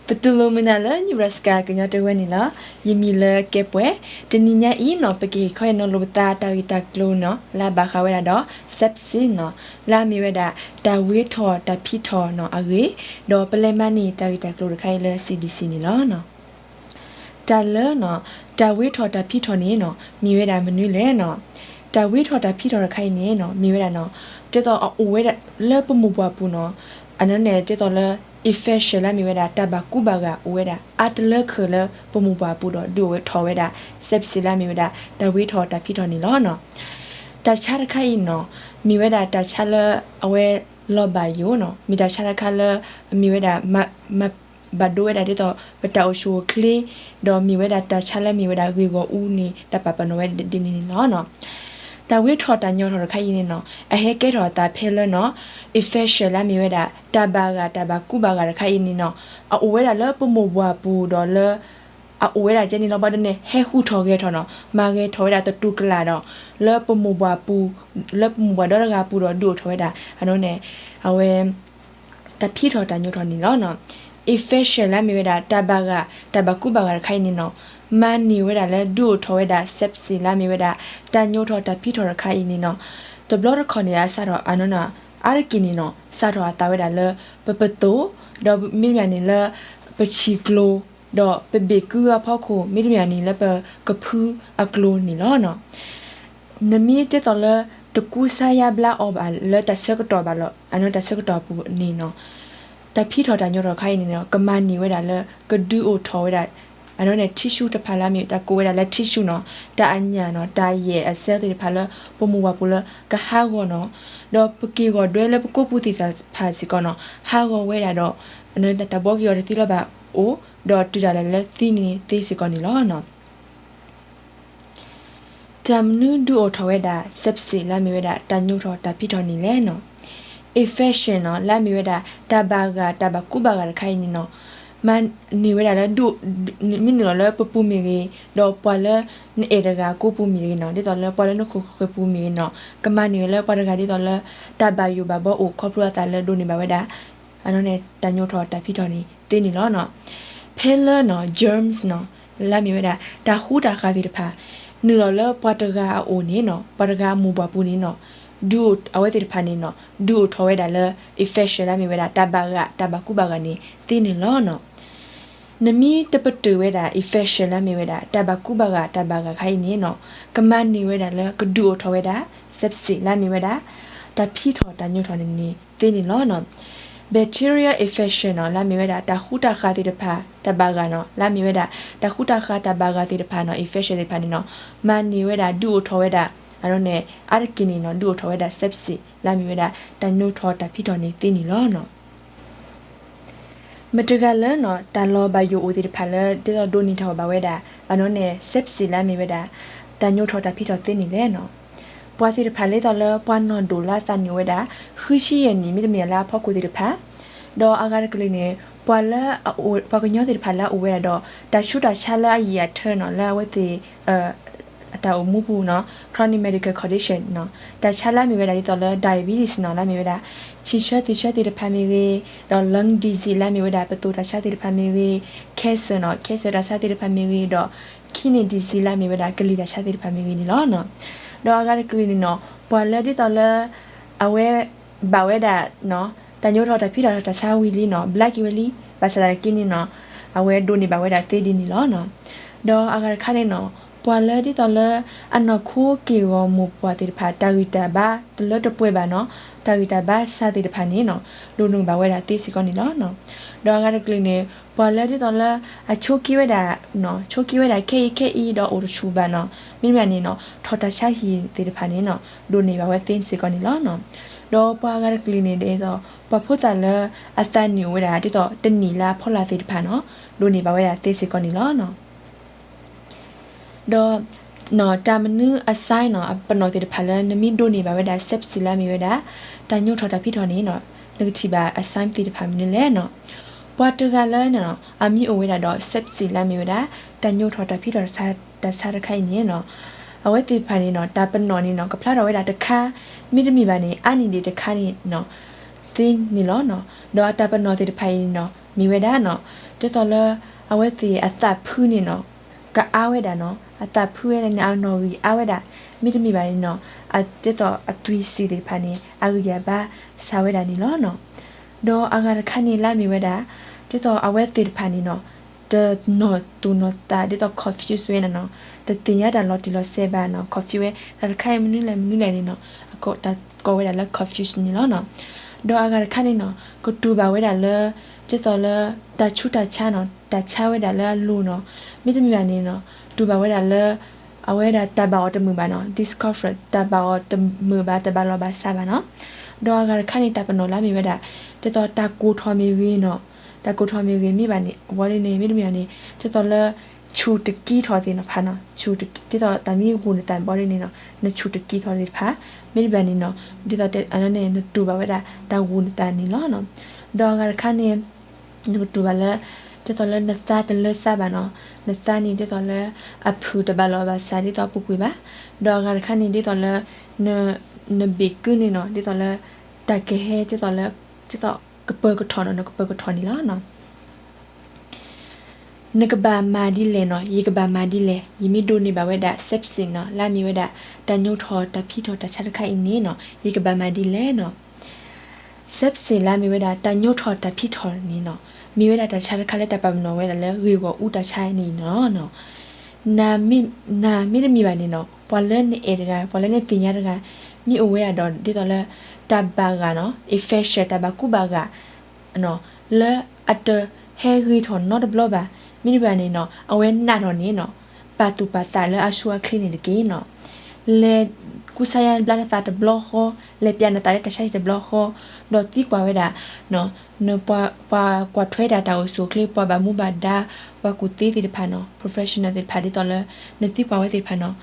ပတူၢ်လိာ်မုာ်နၤလၢ Nebraska ကညီတဝၢန့ၣ်လီၤ. ယမံၤလၢကဲပှဲၤ, တနံၤညါအံၤနီၤ ပကဟ့ၣ်ခီဟ့ၣ်နီၤလိာ်ပသးတၢ်ဂ့ၢ်တၢ်ကျိၤနီၤ လၢအဘၣ်ဃးဝဲဒၣ်ဒီး sepsis နီၤ လၢအမ့ၢ်ဝဲဒၣ် တၢ်ဝ့ထီၣ်တၢ်ဖံးထီၣ်နီၤအဂ့ၢ်, ဒီးပလဲၤမၤန့ၢ်တၢ်ဂ့ၢ်တၢ်ကျိၤတခါအံၤလၢ C D C န့ၣ်လီၤ. တၢ်လၢနီၤ တၢ်ဝ့ထီၣ်တၢ်ဖံးထီၣ်န့ၣ်နီၤ မ့ၢ်ဝဲဒၣ်မနုၤလဲၣ်နီၤ. တၢ်ဝ့ထီၣ်တၢ်ဖံးထီၣ်တခါအံၤန့ၣ်နီၤ မ့ၢ်ဝဲဒၣ်နီၤ ဒ်သိးအအိၣ်ဝဲဒၣ်လၢပမိၢ်ပှၢ်ပူၤနီၤ အန့ၣ်န့ၣ် ဒ်သိးလၢ infection လၢအမ့ၢ်ဝဲဒၣ် တၢ်ဘၣ်ကူဘၣ်ဂာ်အိၣ်ဝဲဒၣ် အါတလၢခၢၣ်လၢပမိၢ်ပှၢ်ပူၤဒီး ဒုးအိၣ်ထီၣ်ဝဲဒၣ် sepsis လၢအမ့ၢ်ဝဲဒၣ် တၢ်ဝ့ထီၣ်တၢ်ဖံးထီၣ်န့ၣ်လီၤနီၤ. တၢ်ဆါတခါအံၤနီၤ မ့ၢ်ဝဲဒၣ်တၢ်ဆါလၢအဝဲလီၤဘၣ်ယိၣ်နီၤ မ့ၢ်တၢ်ဆါတခါလၢ အမ့ၢ်ဝဲဒၣ် မၤ မၤဘၣ်ဒိဝဲဒၣ်ဒ်သိး ပတၢ်အိၣ်ဆူၣ်အိၣ်ချ့ ဒီးမ့ၢ်ဝဲဒၣ်တၢ်ဆါလၢအမ့ၢ်ဝဲဒၣ်ဂ့ၢ်ဂီၢ်အူန့ၣ် တၢ်ပာ်ပနီၣ်ဝဲဒ်န့ၣ်န့ၣ်လီၤနီၤ. တၢ်ဝ့ထီၣ်တၢ်ညီထီၣ်တခါအံၤန့ၣ်နီၤ အဟဲကဲထီၣ်အသးဖဲလၢနီၤ infection လၢအမ့ၢ်ဝဲဒၣ် တၢ်ဘၣ်ဂာ်တၢ်ဘၣ်ကူဘၣ်ဂာ်တခါအံၤန့ၣ်နီၤ အအိၣ်ဝဲဒၣ်လၢပမိၢ်ပှၢ်ပူၤဒီးလၢ အအိၣ်ဝဲဒၣ်ကဲန့ၣ်လီၤ ဘၣ်ဒ်န့ၣ် ဟဲဃုထီၣ်ဂဲၤထီၣ်နီၤ မၤဂဲၤထီၣ်ဝဲဒၣ်သတူၢ်ကလာ်ဒီး လၢပမိၢ်ပှၢ်ပူၤ လၢပမိၢ်ပှၢ်ဒီတဂၤပူၤဒီး ဒုးအိၣ်ထီၣ်ဝဲဒၣ် အန့ၣ်န့ၣ် အဝဲ တၢ်ဖံးထီၣ်တၢ်ညိထီၣ်န့ၣ်လီၤနီၤ. infection လၢအမ့ၢ်ဝဲဒၣ် တၢ်ဘၣ်ဂာ် တၢ်ဘၣ်ကူဘၣ်ဂာ်တခါအံၤန့ၣ်နီၤ မၤန့ၢ်ဝဲဒၣ်လၢ ဒုးအိၣ်ထီၣ်ဝဲဒၣ် sepsis လၢအမ့ၢ်ဝဲဒၣ် တၢ်ညိထီၣ်တၢ်ဖံးထီၣ်တခါအံၤန့ၣ်နီၤ တဘျီတခီၣ်န့ၣ် အစးထီၣ် အန့ၣ်န့ၣ် အါတက့ၢ်န့ၣ်နီၤ စးထီၣ်အသးဝဲဒၣ်လၢ ပပသိၣ် ဒီးမ့တမ့ၢ်န့ၣ်လၢ ပဆံၣ်ကျိၤ ဒီးပဘ့ၣ်ကုအဖီခိၣ် မ့တမ့ၢ်န့ၣ်လၢပကဖုအကျိၤန့ၣ်လီၤနီၤ. နမ့ၢ်ဒ်သိးလၢ တကူစါယါဘျါအီၤဘၣ်လၢတၢ်ဆၢကတီၢ်ဘၣ်လီၤ အန့ၣ်တၢ်ဆၢကတီၢ်အပူၤန့ၣ်နီၤ တၢ်ဖံးထီၣ်တၢ်ညိထီၣ်တခါအံၤန့ၣ်နီၤ ကမၤန့ၢ်ဝဲဒၣ်လၢ ကဒုးအိၣ်ထီၣ်ဝဲဒၣ် အန့ၣ်န့ၣ် tissue တဖၣ်လၢအမ့ၢ် တၢ်ကိးဝဲဒၣ်လၢ tissue နီၤ တၢ်အညၣ်နီၤ တၢ်ယဲၢ်အ cell သ့ၣ်တဖၣ်လၢ ပမိၢ်ပှၢ်ပူၤလၢကဟးဂီၤနီၤ ဒီးပက့ၢ်ဂီၤဒွဲလၢပကိးပူၤသ့ၣ်တဖၣ်စ့ၢ်ကီးနီၤ ဟးဂီၤဝဲဒၣ်ဒီး အန့ၣ်တၢ်ဘှီက့ၤအီၤတသ့လၢၤဘၣ်အိၣ် ဒီးတုၤဒၣ်လဲာ်လၢသံန့ၣ်သ့စ့ၢ်ကီးန့ၣ်လီၤနီၤ. တၢ်မနုၤဒုးအိၣ်ထီၣ်ဝဲဒၣ် sepsis လၢအမ့ၢ်ဝဲဒၣ်တၢ်ညိထီၣ်တၢ်ဖံးထီၣ်န့ၣ်လဲၣ်နီၤ. infection နီၤ လၢအမ့ၢ်ဝဲဒၣ် တၢ်ဘၣ်ဂာ်တၢ်ဘၣ်ကူဘၣ်ဂာ်တခါအံၤန့ၣ်နီၤ မၤန့ၢ်ဝဲဒၣ်လၢ မ့ၢ်နုာ်လီၤလၢပပူၤမ့ၢ်ဂ့ၤ ဒီးပှၤလၢနအဲၣ်တဂၤကိးပူၤမ့ၢ်ဂ့ၤနီၤ ဒ်သိးလၢပှၤလၢနခိၣ်ဃၢၤပူၤမ့ၢ်ဂ့ၤနီၤ ကမၤန့ၢ်ဝဲလၢပှၤတဂၤဒ်သိးလၢ တၢ်ဘၣ်ယိၣ်ဘၣ်ဘီအိၣ်ခီဖျိအသးလၢဒိးန့ၢ်ဘၣ်ဝဲဒၣ် အန့ၣ်န့ၣ် တၢ်ညိထီၣ်တၢ်ဖံးထီၣ်န့ၣ်သ့န့ၣ်လီၤနီၤ. ဖဲလၢနီၤ germs နီၤ လၢအမ့ၢ်ဝဲဒၣ် တၢ်ဃူတၢ်ဃာ်သ့ၣ်တဖၣ် နုာ်လီၤလၢပှၤတဂၤအအိၣ်န့ၣ်နီၤ ပှၤတဂၤအမိၢ်ပှၢ်ပူၤန့ၣ်နီၤ ဒုးအိၣ်အဝဲသ့ၣ်တဖၣ်န့ၣ်နီၤ ဒုးအိၣ်ထီၣ်ဝဲဒၣ်လၢ infection လၢအမ့ၢ်ဝဲဒၣ် တၢ်ဘၣ်ဂာ်တၢ်ဘၣ်ကူဘၣ်ဂာ်န့ၣ်သ့န့ၣ်လီၤနီၤ. နမ့ၢ်တပတုာ်ဝဲဒၣ် infection လၢအမ့ၢ်ဝဲဒၣ် တၢ်ဘၣ်ကူဘၣ်ဂာ်တၢ်ဘၣ်ဂာ်တခါအံၤန့ၣ်နီၤ ကမၤန့ၢ်ဝဲဒၣ်လၢ ကဒုးအိၣ်ထီၣ်ဝဲဒၣ် sepsis လၢအမ့ၢ်ဝဲဒၣ် တၢ်ဖံးထီၣ်တၢ်ညိထီၣ်န့ၣ်န့ၣ်သ့န့ၣ်လီၤနီၤ. bacterial infection နီၤ လၢအမ့ၢ်ဝဲဒၣ် တၢ်ဃူတၢ်ဃာ်သ့ၣ်တဖၣ် တၢ်ဘၣ်ဂာ်နီၤ လၢအမ့ၢ်ဝဲဒၣ် တၢ်ဃူတၢ်ဃာ်တၢ်ဘၣ်ဂာ်သ့ၣ်တဖၣ်နီၤ infection သ့ၣ်တဖၣ်န့ၣ်နီၤ မၤန့ၢ်ဝဲဒၣ် ဒုးအိၣ်ထီၣ်ဝဲဒၣ် အန့ၣ်န့ၣ် အါတက့ၢ်န့ၣ်နီၤ ဒုးအိၣ်ထီၣ်ဝဲဒၣ် sepsis လၢအမ့ၢ်ဝဲဒၣ် တၢ်ညိထီၣ်တၢ်ဖံးထီၣ်န့ၣ်သ့န့ၣ်လီၤနီၤ. မတၤတဂၤလၢနီၤ တၢ်လီၤဘၣ်ယိၣ်အိၣ်သ့ၣ်တဖၣ်လၢ ဒ်သိးဒိးန့ၢ်ထီၣ်ဘၣ်ဝဲဒၣ် အန့ၣ်န့ၣ် sepsis လၢအမ့ၢ်ဝဲဒၣ် တၢ်ညိထီၣ်တၢ်ဖံးထီၣ်သ့န့ၣ်လဲၣ်နီၤ. ပှၤသ့ၣ်တဖၣ်ဒ်သိးလၢ ပှၤနီၢ်ဒိၣ်လၢအသးနံၣ်အိၣ်ဝဲဒၣ် ဃုဆံယဲၢ်နံၣ် မ့တမ့ၢ်လၢအဖီခိၣ်သ့ၣ်တဖၣ် ဒီးအဂၤတကလုာ်န့ၣ် ပှၤလၢ ပှၤကညီသ့ၣ်တဖၣ်လၢအအိၣ်ဝဲဒၣ်ဒီး တၢ်ဆူးတၢ်ဆါလၢအယံာ်အထၢနီၤ လၢအဝဲသ့ၣ် အတၢ်အိၣ်မူပူၤနီၤ chronic medical condition နီၤ တၢ်ဆါလၢအမ့ၢ်ဝဲဒၣ်ဒ်သိးလၢ diabetes နီၤ လၢအမ့ၢ်ဝဲဒၣ် ဆံၣ်ဆၢသံၣ်ဆၢသ့ၣ်တဖၣ်မ့ၢ်ဂ့ၤ ဒီး lung disease လၢအမ့ၢ်ဝဲဒၣ် ပသိၣ်တၢ်ဆါသ့ၣ်တဖၣ်မ့ၢ်ဂ့ၤ cancer နီၤ cancer တၢ်ဆါသ့ၣ်တဖၣ်မ့ၢ်ဂ့ၤ ဒီး kidney disease လၢအမ့ၢ်ဝဲဒၣ် ကလံၤတၢ်ဆါသ့ၣ်တဖၣ်မ့ၢ်ဂ့ၤန့ၣ်လီၤနီၤ. ဒီးအဂၤတကလုာ်န့ၣ်နီၤ ပှၤလၢဒ်သိးလၢ အဝဲ ဘၣ်ဝဲဒၣ် တၢ်ညိထီၣ်တၢ်ဖံးထီၣ်တၢ်ဆါဝံၤလံနီၤ ဘျါက့ၤဝဲလံ ဘၣ်ဆၣ်သနာ်က့န့ၣ်နီၤ အဝဲဒိးန့ၢ်ဘၣ်ဝဲဒၣ်သ့ဒ်န့ၣ်လီၤနီၤ. ဒီးအဂၤတခါန့ၣ်နီၤ ပှၤလၢဒ်သိးလၢ အနီၢ်ခိက့ၢ်ဂီၤမိၢ်ပှၢ်သ့ၣ်တဖၣ် တၢ်ဂံၢ်တၢ်ဘါတလၢတပှဲၤဘၣ်နီၤ တၢ်ဂံၢ်တၢ်ဘါစှၤသ့ၣ်တဖၣ်န့ၣ်နီၤ ဒိးန့ၢ်ဘၣ်ဝဲဒၣ်သ့စ့ၢ်ကီးန့ၣ်လီၤနီၤ. ဒီးအဂၤတကလုာ်န့ၣ် ပှၤလၢဒ်သိးလၢ အဆိးက့ဝဲဒၣ် ဆိးက့ဝဲဒၣ်ခဲအံၤခဲအံၤဒီးအိၣ်တဆူၣ်ဘၣ်နီၤ မ့တမ့ၢ်န့ၣ်နီၤ ထီၣ်တၢ်ဆါဟံၣ်သ့ၣ်တဖၣ်န့ၣ်နီၤ ဒိးန့ၢ်ဘၣ်ဝဲသ့စ့ၢ်ကီးန့ၣ်လီၤနီၤ. ဒီးပှၤအဂၤတကလုာ်န့ၣ်ဒ်သိး ပှၤဖိသၣ်လၢအသးနံၣ်အိၣ်ဝဲဒၣ် ဒ်သိးတနံၣ်လၢအဖီလာ်သ့ၣ်တဖၣ်နီၤ ဒိးန့ၢ်ဘၣ်ဝဲဒၣ်သ့စ့ၢ်ကီးန့ၣ်လီၤနီၤ. ဒီး တၢ်မနုၤအ sign နီၤ အပနီၣ်သ့ၣ်တဖၣ်လၢနမ့ၢ်ဒိးန့ၢ်ဘၣ်ဝဲဒၣ် sepsis လၢအမ့ၢ်ဝဲဒၣ် တၢ်ညိထီၣ်တၢ်ဖံးထီၣ်န့ၣ်နီၤ နကထံၣ်ဘၣ်အ sign သ့ၣ်တဖၣ်မနုၤလဲၣ်နီၤ. ပှၤတဂၤလၢ အမံၤအိၣ်ဝဲဒၣ်ဒီး sepsis လၢအမ့ၢ်ဝဲဒၣ် တၢ်ညိထီၣ်တၢ်ဖံးထီၣ်တၢ်ဆါတၢ်ဆါတခါအံၤန့ၣ်နီၤ အဝဲသ့ၣ်တဖၣ်န့ၣ်နီၤ တၢ်ပနီၣ်န့ၣ်နီၤ ကဖျါထီၣ်ဝဲဒၣ်တခါ မ့တမ့ၢ်ဘၣ်န့ၣ် အါန့ၢ်ဒံးတခါန့ၣ်နီၤ သ့န့ၣ်လီၤနီၤ. ဒီးအတၢ်ပနီၣ်သ့ၣ်တဖၣ်အံၤန့ၣ်နီၤ မ့ၢ်ဝဲဒၣ်နီၤ, ဒ်သိးလၢ အဝဲသ့ၣ်အသးဖုန့ၣ်နီၤ, ကအါဝဲဒၣ်နီၤ, အသးဖုဝဲဒၣ်န့ၣ် အနီၣ်ဂံၢ်အါဝဲဒၣ်, မ့တမ့ၢ်ဘၣ်န့ၣ်နီၤ, ဒ်သိးအသွံၣ်စံၣ်သ့ၣ်တဖၣ်န့ၣ် အဂံၢ်အဘါစှၤဝဲဒၣ်န့ၣ်လီၤနီၤ. ဒီးအဂၤတခါန့ၣ်လၢအမ့ၢ်ဝဲဒၣ်, ဒ်သိးအဝဲသ့ၣ်တဖၣ်န့ၣ်နီၤ, တနီၣ်သူၣ်နီၣ်သး ဒ်သိး confuse ဝဲန့ၣ်နီၤ, တသ့ၣ်ညါတၢ်လီၤတံၢ်လီၤဆဲးဘၣ်နီၤ, confuse ဝဲ, တၢ်တခါအံၤမနုၤလဲၣ်မနုၤလဲၣ်န့ၣ်နီၤ, အကိးဝဲဒၣ်လၢ confusion န့ၣ်လီၤနီၤ. ဒီးအဂၤတခါန့ၣ်နီၤ, ကတူၢ်ဘၣ်ဝဲဒၣ်လၢ ဒ်သိးလၢ တၢ်ဆူးတၢ်ဆါနီၤ, တၢ်ဆါဝဲဒၣ်လၢအလိၤနီၤ, မ့တမ့ၢ်ဘၣ်န့ၣ်နီၤ, တူၢ်ဘၣ်ဝဲဒၣ်လၢ အဝဲဒၣ်တၢ်ဘၣ်အီၤတမုာ်ဘၣ်နီၤ, discomfort တၢ်ဘၣ်အီၤတမုာ်ဘၣ် တဘၣ်လီၤဘၣ်စးဘၣ်နီၤ. ဒီးအဂၤတခါန့ၣ် တၢ်ပနီၣ်လၢအမ့ၢ်ဝဲဒၣ်, ဒ်သိးတၢ်ကိၢ်ထီၣ်မ့ၢ်ဂ့ၤနီၤ, တၢ်ကိၢ်ထီၣ်မ့ၢ်ဂ့ၤမ့ၢ်ဘၣ်န့ၣ် အဝဲန့ၣ် မ့တမ့ၢ်ဘၣ်န့ၣ် ဒ်သိးလၢ ဆူၣ်တကံထီၣ်သ့ၣ်နီၤဖးနီၤ, ဆူၣ်တကံ ဒ်သိးတၢ်မ့ၢ်ဂိၢ်နသးဘီဒ်န့ၣ်နီၤ, နဆူၣ်တကံထီၣ်သ့ၣ်တဖၣ်, မ့တမ့ၢ်ဘၣ်န့ၣ်နီၤ, ဒ်သိးအန့ၣ် နတူၢ်ဘၣ်ဝဲဒၣ်တၢ်ဂိၢ်နသးန့ၣ်လီၤနီၤ. ဒီးအဂၤတခါန့ၣ် နကတူၢ်ဘၣ်လၢ ဒ်သိးလၢနသါတလၢသါဘၣ်နီၤ, နသါန့ၣ်ဒ်သိးလၢ အဖုၣ်တဘၣ်လီၤဘၣ်စးဒ်သိးပူၤကွံာ်ဘၣ်, ဒီးအဂၤတခါန့ၣ်ဒ်သိးလၢ န နဘ့ၣ်ကုန့ၣ်နီၤ, ဒ်သိးလၢ တၢ်ကဟဲ ဒ်သိးလၢ ဒ်သိးကပၢၤကထီၣ်နီၤ, နကပၢၤကထီၣ်န့ၣ်လီၤနီၤ. နကဘၣ်မၤဒ်လဲၣ်နီၤ, ယကဘၣ်မၤဒ်လဲၣ်, ယမ့ၢ်ဒိးန့ၢ်ဘၣ်ဝဲဒၣ် sepsis နီၤ, လၢအမ့ၢ်ဝဲဒၣ် တၢ်ညိထီၣ်တၢ်ဖံးထီၣ်တၢ်ဆါတခါအံၤန့ၣ်နီၤ, ယကဘၣ်မၤဒ်လဲၣ်နီၤ. sepsis လၢအမ့ၢ်ဝဲဒၣ် တၢ်ညိထီၣ်တၢ်ဖံးထီၣ်န့ၣ်နီၤ, မ့ၢ်ဝဲဒၣ်တၢ်ဆါတခါလၢတၢ်ပာ်ပနီၣ်ဝဲဒၣ်လၢဂ့ၢ်ဂီၢ်အူတၢ်ဆါန့ၣ်နီၤ. နမ့ နမ့တမ့ၢ်ဘၣ်န့ၣ်နီၤ, ပှၤလၢနအဲၣ်တဂၤ ပှၤလၢနသ့ၣ်ညါတဂၤ မ့ၢ်အိၣ်ဝဲဒၣ်ဒီး ဒ်သိးလၢ တၢ်ဘၣ်ဂာ်နီၤ, infection တၢ်ဘၣ်ကူဘၣ်ဂာ် လၢအတဟဲဂ့ၤထီၣ်နီတဘျီဘၣ်, မ့တမ့ၢ်ဘၣ်န့ၣ်နီၤ, အဝဲနးထီၣ်န့ၣ်နီၤ, ပာ်သူၣ်ပာ်သးလၢအဆူၣ်အချ့န့ၣ်တက့ၢ်နီၤ. လဲၤကူစါယါဘျါနသးတဘျီဃီ, လဲၤပျးနသးလၢတၢ်ဆါဟံၣ်တဘျီဃီ, ဒီးသံကွၢ်ဝဲဒၣ် နပှၤကွၢ်ထွဲဒၣ်တၢ်အိၣ်ဆူၣ်အိၣ်ချ့ ပှၤဘၣ်မူဘၣ်ဒါ, ပှၤကူၣ်သ့သ့ၣ်တဖၣ်နီၤ, professional သ့ၣ်တဖၣ်ဒ်သိးလၢ နသံကွၢ်ဝဲသ့ၣ်တဖၣ်နီၤ,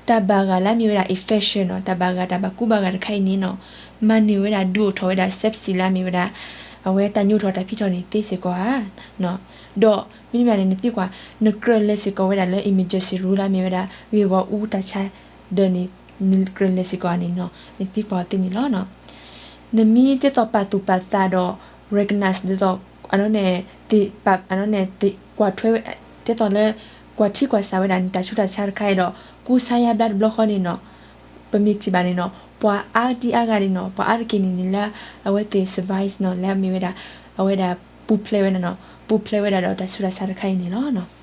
တၢ်ဘၣ်ဂာ်လၢအမ့ၢ်ဝဲဒၣ် infection နီၤ, တၢ်ဘၣ်ဂာ်တၢ်ဘၣ်ကူဘၣ်ဂာ်တခါအံၤန့ၣ်နီၤ, မၤနၢၤဝဲဒၣ်ဒုးအိၣ်ထီၣ်ဝဲဒၣ် sepsis လၢအမ့ၢ်ဝဲဒၣ် အဝဲတၢ်ညိထီၣ်တၢ်ဖံးထီၣ်န့ၣ်သ့စ့ၢ်ကီးဧါ. ဒီးမ့တမ့ၢ်ဘၣ်န့ၣ် နသံကွၢ် နကြၢးလဲၤစ့ၢ်ကီးဝဲဒၣ်လၢ emergency room လၢအမ့ၢ်ဝဲဒၣ် ဂ့ၢ်ဂီၢ်အူတၢ်ဆါဒီးန့ၣ် နကြၢးလဲၤစ့ၢ်ကီးဧါန့ၣ်နီၤ, နသံကွၢ်အီၤသ့န့ၣ်လီၤ. နမ့ၢ်ဒ်သိးပာ်သူၣ်ပာ်သးဒီး recognize ဒ်သိး အန့ၣ် သ့ၣ်ပာ် အန့ၣ် သ့ၣ်ကွၢ်ထွဲ ဒ်သိးလၢ ကွၢ်ထံကွၢ်ဆးဝဲဒၣ်နတၢ်ဆူးတၢ်ဆါတခါအံၤဒီး ကူစါယါဘျါတဘျီဃီန့ၣ်နီၤ, ပမ့ၢ်ထံၣ်ဘၣ်န့ၣ်နီၤ, ပှၤအါဒံအါဂၤန့ၣ်နီၤ, ပှၤအါတက့ၢ်န့ၣ်န့ၣ်လၢ အဝဲသ့ၣ် survive နီၤ, လၢအမ့ၢ်ဝဲဒၣ် အဝဲဒၣ်ပူၤဖျဲးဝဲဒၣ်နီၤ, ပူၤဖျဲးဝဲဒၣ်ဒီးတၢ်ဆူးတၢ်ဆါတခါအံၤန့ၣ်လီၤ.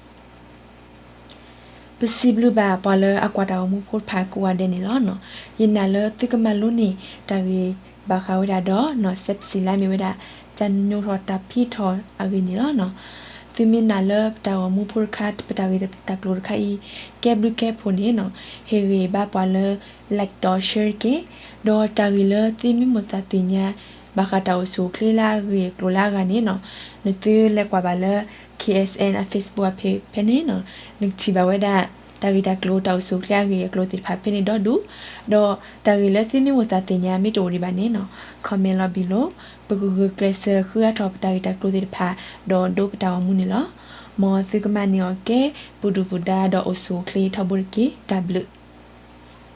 ပစံးဘျုးဘၣ်ပှၤလၢအကွၢ်တၢ်ဂီၤမူဖိတဖၣ်ကိးဂၤဒဲးန့ၣ်လီၤ. ယနာ်လၢသုကမၤလိန့ၢ်တၢ်ဂ့ၢ်ဘၣ်ဃးဝဲဒၣ်ဒီးနီၤ sepsis လၢအမ့ၢ်ဝဲဒၣ် တၢ်ညိထီၣ်တၢ်ဖံးထီၣ်အဂ့ၢ်န့ၣ်လီၤ. သုမ့ၢ်နာ်လၢပတၢ်ဂီၤမူဖိတခါ ပတၢ်ဂ့ၢ်တၢ်ကျိၤတခါအံၤ ကဲဘျုးကဲဖှိၣ်န့ၣ်နီၤ, ဟ့ၣ်ဂံၢ်ဘါပှၤလၢ like ဒီး share တက့ၢ်. ဒီးတၢ်ဂ့ၢ်လၢသုမ့ၢ်မိၣ်သးသ့ၣ်ညါ ဘၣ်ဃးတၢ်အိၣ်ဆူၣ်အိၣ်ချ့လၢအဂ့ၢ်အကျိၤလၢအဂၤန့ၣ်နီၤ, နသုလဲၤကွၢ်ဘၣ်လၢ K S N အ Facebook အ page ဖဲန့ၣ်နီၤ, နကထံၣ်ဘၣ်ဝဲဒၣ် တၢ်ဂ့ၢ်တၢ်ကျိၤ တၢ်အိၣ်ဆူၣ်အိၣ်ချ့အဂ့ၢ်အကျိၤသ့ၣ်တဖၣ်ဖဲန့ၣ်ဒီဒူၣ်, ဒီးတၢ်ဂ့ၢ်လၢသုမ့ၢ်မိၣ်သးသ့ၣ်ညါမ့ၢ်တအိၣ်ဒံးဘၣ်န့ၣ်နီၤ, comment လီၤဘံၣ်လိၤ, ပကဂုာ်ကျဲးစၢးဃုအါထီၣ်ပတၢ်ဂ့ၢ်တၢ်ကျိၤသ့ၣ်တဖၣ် ဒီးဒိပတၢ်ဂီၤမူန့ၣ်လီၤ. မ်သုကမၤန့ၢ်အီၤကဲ ပူၤဒုၣ်ပူၤဒါဒီးအိၣ်ဆူၣ်အိၣ်ချ့ထီဘိတက့ၢ်. တၢ်ဘျုး